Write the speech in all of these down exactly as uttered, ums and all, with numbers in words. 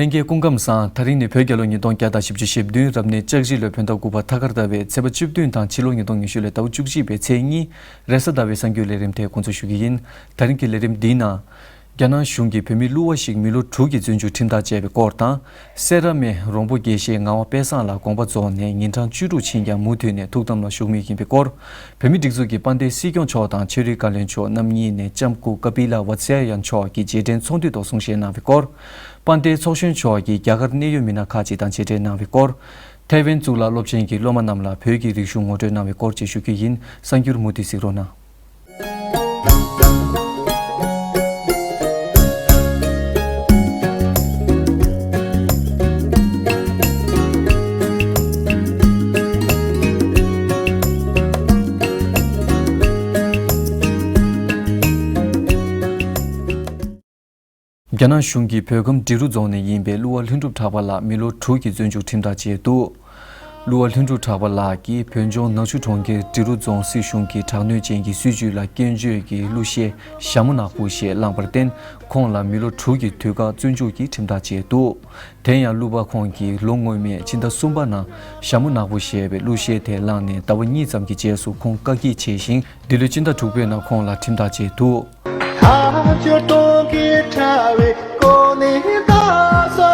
ལྷན་རྒྱས་སྐུ་ཁམས་བཟང་། ད་རིང་ནི་བོད་རྒྱལ་ལོ་ཉིས་སྟོང་བརྒྱ་དང་བཞི་བཅུ་ཞེ་བདུན་རབ་གནས་ལྕགས་བཞི་ལོའི་བོད་ཟླ་དགུ་པ་ཐ་སྐར་ཟླ་བའི་ཚེས་པ་བཅུ་བདུན་དང་ཕྱི་ལོ་ཉིས་སྟོང་ཉི་ཤུ་ལོའི་ཟླ་བ་བཅུ་གཅིག་པའི་ཚེས་གཉིས། རེས་གཟའ་ཟླ་བའི་གསར་འགྱུར་ལས་རིམ་དེ་འགོ་འཛུགས་ཞུ་གི་ཡིན། ད་རིང་གི་ལས་རིམ་འདིའི་ནང་། རྒྱ་ནག་གཞུང་གིས་བོད་མི་གླུ་བ་ཞིག་མི་ལོ་དྲུག་གི་བཙོན་འཇུག་ཁྲིམས་ཐག་བཅད་པའི་སྐོར་དང་། སེ་ར་སྨད་རོང་པོ་དགེ་བཤེས་ངག་དབང་དཔལ་བཟང་ལགས་དགོངས་པ་རྫོགས་ནས་ཉིན་གྲངས་བཅུ་དྲུག་ཕྱིན་ཀྱང་མུ་མཐུད་ནས་ཐུགས་དམ་ལ་བཞུགས་མུས་ཡིན་པའི་སྐོར། བོད་མིའི་སྒྲིག་འཛུགས་ཀྱི་དཔལ་ལྡན་སྲིད་སྐྱོང་མཆོག་དང་ཆོས་རིག་བཀའ་བློན་མཆོག་རྣམ་གཉིས་ནས་ལྕམ་སྐུ་ཀ་པི་ལ་ཝ་ཚ་ཡན་མཆོག་གི་རྗེས་དྲན་ཚོགས་འདུའི་ཐོག་གསུང་བཤད་གནང་བའི་སྐོར། དཔལ་ལྡན་ཚོགས་གཞོན་མཆོག་གིས་རྒྱ་གར་གནད་ཡོད་མི་སྣ་ཁག་ཅིག་དང་མཇལ་འཕྲད་གནང་བའི་སྐོར། ཐའེ་ཝན་གཙུག་ལག་སློབ་ཆེན་གྱི་སློབ་མ་རྣམས་ལ་བོད་ཀྱི་རིག་གཞུང་ངོ་སྤྲོད་གནང་བའི་སྐོར་བཅས་ཞུ་རྒྱུ་ཡིན། གསར་འགྱུར་མུ་མཐུད་གཟིགས་རོགས་གནང་། རྒྱ་ནག་གཞུང་གིས་བོད་ཁམས་འབྲི་རུ་རྫོང་ནས་ཡིན་པའི་གླུ་བ་ལྷུན་གྲུབ་གྲགས་པ་ལགས་མི་ལོ་དྲུག་གི་བཙོན་འཇུག་ཁྲིམས་ཐག་བཅད་འདུག་གླུ་བ་ལྷུན་གྲུབ་གྲགས་པ་ལགས་ཀྱིས་བོད་ལྗོངས་ནག་ཆུ་གྲོང་ཁྱེར་འབྲི་རུ་རྫོང་སྲིད་གཞུང་གི་དྲག་གནོན་ཅན་གྱི་སྲིད་བྱུས་ལ་སྐྱོན་བརྗོད་ཀྱི་གླུ་གཞས་ཞྭ་མོ་ནག་པོ་ཞེས་བླངས་པར་བརྟེན། ཁོང་ལ་མི་ལོ་དྲུག་གི་དུས་བཀག་བཙོན་འཇུག་གི་ཁྲིམས་ཐག་བཅད་འདུག་དེ་ཡང་གླུ་བ་ཁོང་གིས་ལོ་སྔོན་མའི་ཕྱི་ཟླ་གསུམ་པ་ནང་ཞྭ་མོ་ནག་པོ་ཞེས་པའི་གླུ་གཞས་དེ་བླངས་ནས་ཟླ་བ་གཉིས་ཙམ་གྱི་རྗེས་སུ་ཁོང་བཀག་སྐྱིལ་ཆེ་ཞིང་། འདི་ལོའི་ཕྱི་ཟླ་དྲུག་པའི་ནང་ཁོང་ལ་ཁྲིམས་ཐག་བཅད་འདུག་ཐག་གཅོད་གཏོང་གི་དྲ་བའི་གོ་གནས་བདག་སོ།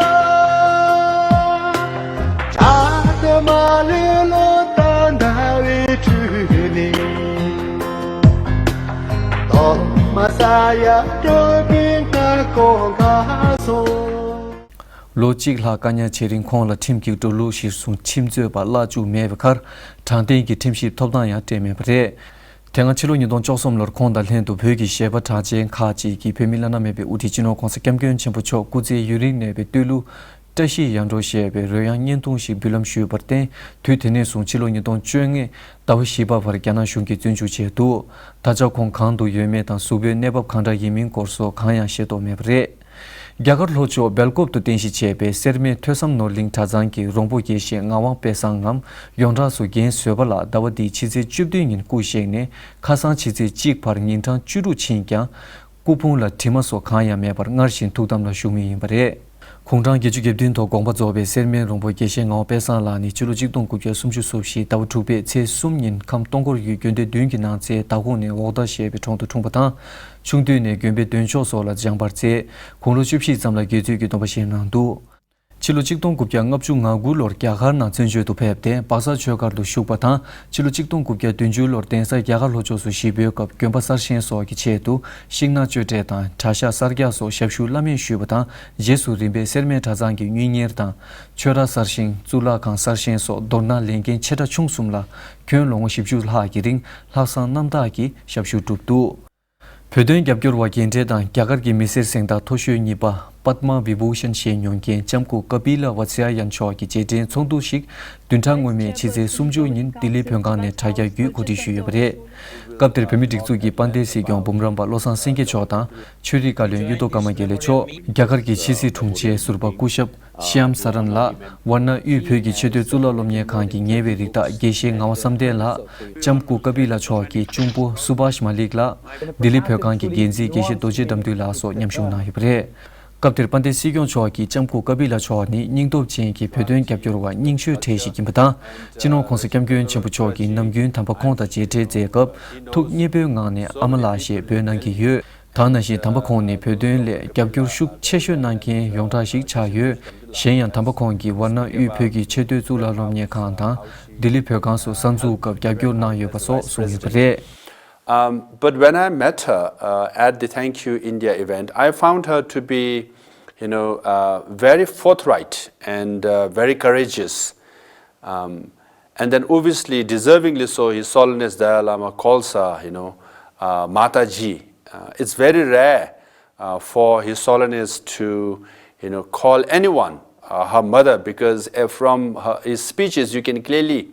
དྲག་ཏུ་མ་ལུས་ལོ་ཟླ་འདའ་བའི་ཁྲོད་ནས། གཏོར་མ་ས་ཡ་སྤྲོད་པའི་སྔ་དགོང་ག་སོང་། ལོ་གཅིག་ལྷག་བཀག་ཉར་བྱེད་རིང་ཁོང་ལ་ཁྲིམས་ཀྱི་འགྲོ་ལུགས་གཞིར་བཟུང་ཁྲིམས་རྩོད་པ་བརླག་བཅུག་མེད་པའི་ཁར། དྲང་བདེན་གྱི་ཁྲིམས་ཞིབ་ཐོབ་ཐང་ཡང་སྤྲད་མེད་པ་རེད། དེ་སྔ་ཕྱི་ལོ་ཉིས་སྟོང་བཅུ་གསུམ་ལོར་ཁོང་དང་ལྷན་དུ་བོད་ཀྱི་གཞས་པ་གྲགས་ཅན་ཁག་ཅིག་གིས་བོད་མི་བླ་ན་མེད་པའི་དབུ་ཁྲིད་སྤྱི་ནོར་༸གོང་ས་༸སྐྱབས་མགོན་ཆེན་པོ་མཆོག་སྐུ་ཚེ་ཡུན་རིང་གནས་པའི་བསྟོད་གླུ། བཀྲ་ཤིས་ཡར་འགྲོ་ཞེས་པའི་རོལ་དབྱངས་བརྙན་ཐུང་ཞིག་འབུལ་ལམ་ཞུས་པར་བརྟེན། དུས་དེ་ནས་བཟུང་ཕྱི་ལོ་ཉིས་སྟོང་བཅོ་ལྔའི་ཟླ་བ་བཞི་པ་བར་རྒྱ་ནག་གཞུང་གིས་བཙོན་འཇུག་བྱས་འདུག་ད་ཆ་ཁོང་གང་དུ་ཡོད་མེད་དང་གཟུགས་པོའི་གནས་བབ་གང་འདྲ་ཡིན་མིན་སྐོར་སོགས་གང་ཡང་ཤེས་རྟོགས་མེད་པ་རེད། རྒྱ་གར་ལྷོ་ཕྱོགས་སྦེལ་ཀོབ་ཏུ་རྟེན་གཞི་བྱས་པའི་སེར་སྨད་ཐོས་བསམ་ནོར་གླིང་གྲྭ་ཚང་གི་རོང་པོ་དགེ་བཤེས་ངག་དབང་དཔལ་བཟང་ངམ་ཡོངས་གྲགས་སུ་རྒན་བཟོད་པ་ལགས་ཟླ་བ་འདིའི་ཕྱི་ཚེས་བཅུ་བདུན་ཉིན་སྐུ་གཤེགས་ནས་ཁ་སང་ཕྱི་ཚེས་གཅིག་བར་ཉིན་གྲངས་བཅུ་དྲུག་ཕྱིན་ཀྱང་། སྐུ་ཕུང་ལ་དྲི་མ་སོགས་གང་ཡང་མེད་པར་སྔར་བཞིན་ཐུགས་དམ་ལ་བཞུགས་མུས་ཡིན་པ་རེད། དགུང་གྲངས་བརྒྱད་ཅུ་གྱ་བདུན་ཐོག་དགོངས་པ་རྫོགས་པའི་སེར་སྨད་རོང་པོ་དགེ་བཤེས་ངག་དབང་དཔལ་བཟང་ལགས་ནི་ཕྱི་ལོ་གཅིག་སྟོང་དགུ་བརྒྱ་སུམ་ཅུ་སོ་བཞི་ཟླ་བ་དྲུག་པའི་ཚེས་གསུམ་ཉིན་ཁམས་སྟོང་སྐོར་ཡུལ་དགོན་སྡེ་བདུན་གྱི་ནང་རྩེའི་དྭགས་ཁོངས་ནས་འོག་མདའ་ཞེས་པའི་གྲོང་དུ་འཁྲུངས་པ་དང་། ཆུང་དུས་ནས་དགོན་པའི་འདོན་ཆོག་སོགས་ལ་སྦྱངས་པར་མཛད། དགུང་ལོ་བཅུ་བཞི་ཙམ་ལ་དགེ་ཚུལ་གྱི་སྡོམ་པ་བཞེས་གནང་འདུག་ཕྱི་ལོ་གཅིག་སྟོང་དགུ་བརྒྱ་ལྔ་བཅུ་ང་དགུ་ལོར་རྒྱ་གར་ནང་བཙན་བྱོལ་དུ་ཕེབས་ཏེ་སྦག་ས་ཆོས་སྒར་དུ་བཞུགས་པ་དང་། ཕྱི་ལོ་གཅིག་སྟོང་དགུ་བརྒྱ་བདུན་ཅུ་ལོར་གདན་ས་རྒྱ་གར་ལྷོ་ཕྱོགས་སུ་གཞིས་སྤོའི་སྐབས་དགོན་པ་གསར་བཞེངས་སོགས་ཀྱི་ཆེད་དུ་ཤིང་ནགས་གཅོད་འབྲེག་དང་གྲྭ་ཤག་གསར་རྒྱག་སོགས་ཞབས་ཞུ་བླ་མེད་ཞུས་པ་དང་། རྗེས་སུ་རིམ་པས་སེར་སྨད་གྲྭ་ཚང་གི་དངུལ་གཉེར་དང་། ཆོས་ར་གསར་བཞེངས། གཙུག་ལག་ཁང་གསར་བཞེངས་སོགས་མདོར་ན་ལས་འགན་ཆེ་ཕྲ་ཆུང་གསུམ་ལ་ཁྱོན་ལོ་ངོ་བཞི་བཅུ་ལྷག་གི་རིང་ལྷག་བསམ་རྣམ་དག་གིས་ཞབས་ཞུ་བསྒྲུབས་འདུག་བོད་དོན་རྒྱབ་སྐྱོར་བ་རྒན་གྲས་དང་རྒྱ་གར་གྱི་མི་སེར་གཟེངས་རྟགས་མཐོ་ཤོས་གཉིས་པ་པདྨ་བི་བྷུ་ཤན་ཞེས་མྱོང་མཁན་ལྕམ་སྐུ་ཀ་པི་ལ་ཝ་ཚ་ཡན་མཆོག་གི་རྗེས་དྲན་ཚོགས་འདུ་ཞིག་བདུན་ཕྲག་སྔོན་མའི་ཕྱི་ཚེས་སུམ་ཅུ་ཉིན་ལྡི་ལི་བོད་ཁང་ནས་དྲ་རྒྱ་བརྒྱུད་གོ་སྒྲིག་ཞུས་ཡོད་པ་རེད། སྐབས་དེར་བོད་མིའི་སྒྲིག་འཛུགས་ཀྱི་དཔལ་ལྡན་སྲིད་སྐྱོང་འབུམ་རམས་པ་བློ་བཟང་སེང་གེ་མཆོག་དང་། ཆོས་རིག་བཀའ་བློན་གཡུ་ཐོག་ཀརྨ་དགེ་ལེགས་མཆོག་རྒྱ་གར་གྱི་ཕྱི་སྲིད་དྲུང་ཆེ་ཟུར་པ་སྐུ་ཞབས་ཤྱམ་སཱ་རན་ལགས། ཝཱ་ཎ་དབུས་བོད་ཀྱི་ཆེས་མཐོའི་གཙུག་ལག་སློབ་གཉེར་ཁང་གི་ཉེ་བའི་རིགས་བདག་དགེ་བཤེས་ངག་དབང་བསམ་གཏན་ལགས། ལྕམ་སྐུ་ཀ་པི་ལ་མཆོག་གི་གཅུང་པོ་སུ་བྷཱཤ་མ་ལིག་ལགས། ལྡི་ལི་བོད་ཁང་གི་འགན་འཛིན་དགེ་བཤེས་རྡོ་རྗེ་དགྲ་འདུལ་ལགས་སོགས་མཉམ་ཞུགས་གནང་ཡོད་པ་རེད། སྐབས་དེར་དཔལ་ལྡན་སྲིད་སྐྱོང་མཆོག་གིས་ལྕམ་སྐུ་ཀ་པི་ལ་མཆོག་ནི་སྙིང་སྟོབས་ཅན་གྱི་བོད་དོན་རྒྱབ་སྐྱོར་བ་རྙིང་ཤོས་གྲས་ཤིག་ཡིན་པ་དང་། སྤྱི་ནོར་༸གོང་ས་༸སྐྱབས་མགོན་ཆེན་པོ་མཆོག་གིས་ནམ་རྒྱུན་དམ་པ་ཁོང་དང་མཇལ་འཕྲད་མཛད་སྐབས་ཐུགས་མཉེས་པོའི་ངང་ནས་ཨ་མ་ལགས་ཞེས་འབོད་གནང་གི་ཡོད། ད་ག་ནང་བཞིན་དམ་པ་ཁོང་ནི་བོད་དོན་སླད་རྒྱབ་སྐྱོར་ཤུགས་ཆེ་ཤོས་གནང་མཁན་ཡོངས་གྲགས་ཤིག་ཆགས་ཡོད། གཞན་ཡང་དམ་པ་ཁོང་གིས་ཝཱ་ཎ་དབུས་བོད་ཀྱི་ཆེས་མཐོའི་གཙུག་ལག་སློབ་གཉེར་ཁང་དང་ལྡི་ལི་བོད་ཁང་སོགས་གསར་འཛུགས་སྐབས་རྒྱབ་སྐྱོར་གནང་ཡོད་པ་སོགས་གསུངས་ཡོད་པ་རེད། Um, but when I met her uh, at the Thank You India event, I found her to be, you know, uh, very forthright and uh, very courageous. Um, and then obviously, deservingly so, His Holiness Dalai Lama calls her, you know, uh, Mataji. Uh, it's very rare uh, for His Holiness to, you know, call anyone uh, her mother, because uh, from her, his speeches you can clearly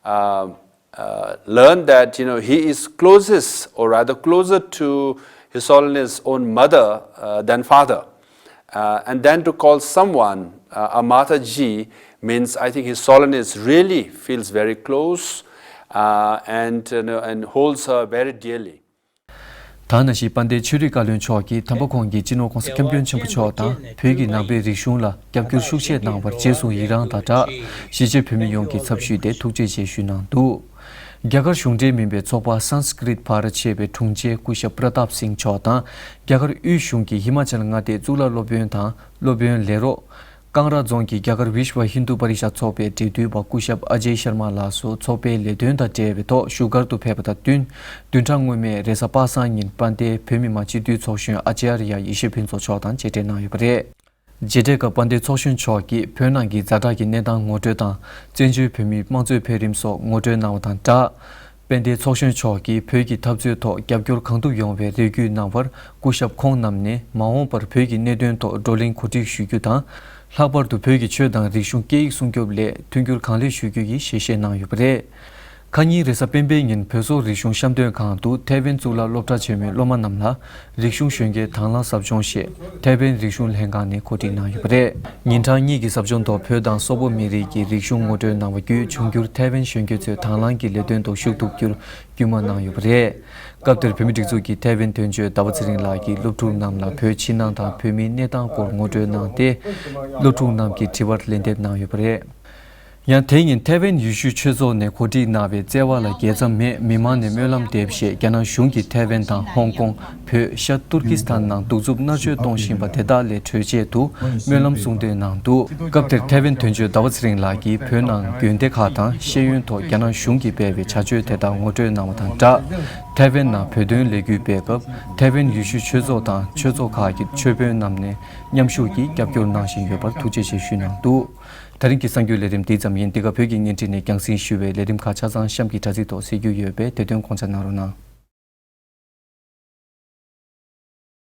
uh, uh, learn that, you know, he is closest, or rather closer to His Holiness' own mother uh, than father. Uh, and then to call someone uh, a Mataji means, I think, His Holiness really feels very close uh, and, you know, and holds her very dearly. ད་ནང་བཞིན་དཔལ་ལྡན་ཆོས་རིག་བཀའ་བློན་མཆོག་གིས་དམ་པ་ཁོང་གིས་སྤྱི་ནོར་༸གོང་ས་༸སྐྱབས་མགོན་ཆེན་པོ་མཆོག་དང་བོད་ཀྱི་ནང་པའི་རིག་གཞུང་ལ་རྒྱབ་སྐྱོར་ཤུགས་ཆེ་གནང་བར་རྗེས་སུ་ཡི་རང་དང་སྦྲགས། གཞིས་བྱེས་བོད་མི་ཡོངས་ཀྱི་ཚབ་ཞུས་ཏེ་ཐུགས་རྗེ་ཆེ་ཞུས་གནང་འདུག། རྒྱ་གར་གཞུང་འབྲེལ་མིན་པའི་ཚོགས་པ་Sanskrit Bharat ཞེས་པའི་དྲུང་ཆེ་སྐུ་ཞབས་Pratap Singh མཆོག་དང་། རྒྱ་གར་དབུས་གཞུང་གི་ཧི་མ་ཅལ་མངའ་སྡེའི་གཙུག་ལག་སློབ་དཔོན་དང་སློབ་དཔོན་ལས་རོགས། ཀང་ར་རྫོང་གི་རྒྱ་གར་Vishva Hindu Parishad ཚོགས་པའི་འབྲེལ་མཐུད་པ་སྐུ་ཞབས་Ajay Sharma ལགས་སུ་ཚོགས་པའི་ལས་དོན་དང་འབྲེལ་བའི་ཐོག་བཞུགས་སྒར་དུ་ཕེབས་པ་དང་བསྟུན། བདུན་ཕྲག་སྔོན་མའི་རེས་གཟའ་པ་སངས་ཉིན་དཔལ་ལྡན་བོད་མི་མང་སྤྱི་འཐུས་ཚོགས་གཞོན་ཨ་ཅཱརྱ་ཡེ་ཤེས་ཕུན་ཚོགས་མཆོག་དང་མཇལ་འཕྲད་གནང་ཡོད་པ་རེད། མཇལ་འཕྲད་སྐབས་དཔལ་ལྡན་ཚོགས་གཞོན་མཆོག་གིས་བོད་ནང་གི་ཛ་དྲག་གི་གནས་སྟངས་ངོ་སྤྲོད་དང་། བཙན་བྱོལ་བོད་མིའི་དམངས་གཙོའི་འཕེལ་རིམ་སོགས་ངོ་སྤྲོད་གནང་བ་དང་སྦྲགས། དཔལ་ལྡན་ཚོགས་གཞོན་མཆོག་གིས་བོད་ཀྱི་འཐབ་རྩོད་ཐོག་རྒྱབ་སྐྱོར་གང་ཐུབ་ཡོང་བའི་རེ་སྐུལ་གནང་བར། སྐུ་ཞབས་ཁོང་རྣམས་ནས་མ་འོངས་པར་བོད་ཀྱི་གནད་དོན་ཐོག་བགྲོ་གླེང་གོ་སྒྲིག་ཞུ་རྒྱུ་དང་། ལྷག་པར་དུ་བོད་ཀྱི་ཆོས་དང་རིག་གཞུང་སྐད་ཡིག་སྲུང་སྐྱོབ་སླད་མཐུན་འགྱུར་གང་ལེགས་ཞུ་རྒྱུ་ཡིན་ཞེས་བཤད་གནང་ཡོད་པ་རེད། ཁ་ཉིན་རེས་གཟའ་སྤེན་པའི་ཉིན་བོད་སོག་རིག་གཞུང་བཤམས་སྟོན་ཁང་དུ་ཐའེ་ཝན་གཙུག་ལག་སློབ་གྲྭ་ཆེན་མོའི་སློབ་མ་རྣམས་ལ་རིག་གཞུང་གཞོན་སྐྱེས་དང་བླངས་ཟབ་སྦྱོང་ཞེས་ཐའེ་ཝན་རིག་གཞུང་ལྷན་ཁང་ནས་གོ་སྒྲིག་གནང་ཡོད་པ་རེད། ཉིན་གྲངས་གཉིས་ཀྱི་ཟབ་སྦྱོང་ཐོག་བོད་དང་སོག་པོ་མི་རིགས་ཀྱི་རིག་གཞུང་ངོ་སྤྲོད་གནང་བ་བརྒྱུད་འབྱུང་འགྱུར་ཐའེ་ཝན་གཞོན་སྐྱེས་ཚོས་དང་བླངས་ཀྱིས་ལས་དོན་དུ་ཞུགས་ཐུབ་རྒྱུར་སྐུལ་མ་གནང་ཡོད་པ་རེད། སྐབས་དེར་བོད་མི་སྒྲིག་འཛུགས་ཀྱི་ཐའེ་ཝན་དོན་གཅོད་ཟླ་བ་ཚེ་རིང་ལགས་ཀྱིས་སློབ་ཕྲུག་རྣམས་ལ་བོད་ཕྱི་ནང་དང་བོད་མིའི་གནས་སྟངས་སྐོར་ངོ་སྤྲོད་གནང་སྟེ། སློབ་ཕྲུག་རྣམས་ཀྱི་དྲི་བར་ལན་འདེབས་གནང་ཡོད་པ་རེད། ཡང་དེ་ཉིན་ཐའེ་ཝན་ཡེ་ཤུའི་ཆོས་ཚོགས་ནས་གོ་སྒྲིག་གནང་བའི་བརྩེ་བ་ལ་རྒྱལ་མཚམས་མེད། མི་མང་ནས་སྨོན་ལམ་འདེབས་ཞེས་རྒྱ་ནག་གཞུང་གིས་ཐའེ་ཝན་དང་ཧོང་ཀོང་། བོད། ཤར་ཏུར་ཀི་སི་ཐན་ནང་གདུག་རྩུབ་མནར་གཅོད་གཏོང་བཞིན་པ་དེ་དག་ལས་གྲོལ་ཆེད་དུ་སྨོན་ལམ་གསུང་འདོན་གནང་འདུག། སྐབས་དེར་ཐའེ་ཝན་དོན་གཅོད་ཟླ་བ་ཚེ་རིང་ལགས་ཀྱིས་བོད་ནང་དགོན་སྡེ་ཁག་དང་ཤེས་ཡོན་ཐོག་རྒྱ་ནག་གཞུང་གིས་སྤེལ་བའི་བྱ་སྤྱོད་དེ་དག་ངོ་སྤྲོད་གནང་བ་དང་སྦྲགས། ཐའེ་ཝན་ནང་བོད་དོན་ལས་འགུལ་སྤེལ་སྐབས་ཐའེ་ཝན་ཡེ་ཤུའི་ཆོས་ཚོགས་དང་ཆོས་ཚོགས་ཁག་གི་ཆོས་དཔོན་རྣམས་ནས་མཉམ་ཞུགས་ཀྱིས་རྒྱབ་སྐྱོར་གནང་བཞིན་ཡོད་པར་ཐུགས་རྗེ་ཆེ་ཞུས་གནང་འདུག། ད་རིང་གི་གསར་འགྱུར་ལས་རིམ་འདི་ཙམ་ཡིན། འདི་ག་བོད་ཀྱི་བརྙན་འཕྲིན་ནས་རྒྱང་སྲིང་ཞུ་བའི་ལས་རིམ་ཁག་ཆ་ཚང་གཤམ་གྱི་དྲ་ཚིགས་ཐོག་གཟིགས་རྒྱུ་ཡོད་པས་དེ་དོན་དགོངས་འཇགས་གནང་རོགས་གནང་།